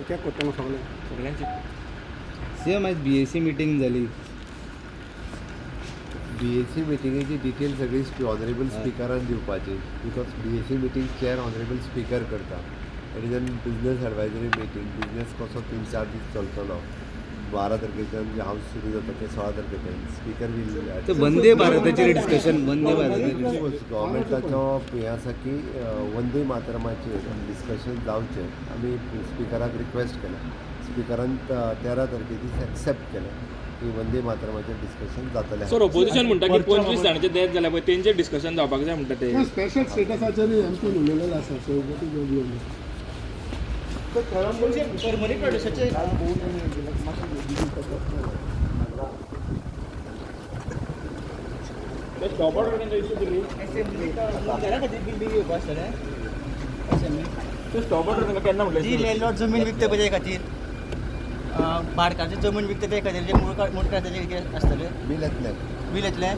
Check करतलो सगळें. सगळ्यांची. सीएम, आयज बीएसी मिटींग जाली. बीएसी मिटिंगेची डिटेल सगळी ऑनरेबल स्पिकरान दिवपाची, because BAC meeting chair honourable speaker करता. It is an business advisory meeting. Business कसो 3-4 दीस चलतलो, 12 तारखेच्यान जे हावस सुरू जाता ते 16 तारखेच्यान स्पीकर will. तर वंदे भारताचेर डिस्कशन, वंदे भारताचेर. गव्हर्मेंटाचो हें आसा की वंदे मातरमाचेर डिस्कशन जावचें. आमी स्पिकराक रिक्वेस्ट केलें, स्पिकरान 13 तारखे दीस एक्सेप्ट केलें की वंदे मातरमाचेर डिस्कशन जातलें. सर, ओपोजिशन म्हणटा की 25 जाणांचे डेथ जाल्या पळय, तेंचेर डिस्कशन जावपाक जाय म्हणटा ते. स्पेशल स्टेटसाचेर एम पीन उलयलेलें आसा, so what is your view? Karmali प्रदेशाचे. स्टॉप ऑर्डर केन्ना इश्यू केली? घरा खातीर बिल बी घेवपा आसतलें असेंब्ली. स्टॉप ऑर्डर तांकां केन्ना जी म्हणलें? लँडलॉर्ड जमीन विकता पळय ते खातीर, भाडकाराची जमीन विकता ते खातीर, जे मूळ मूळ तेजे कितें आसतलें? बील येतलें. बील येतलें.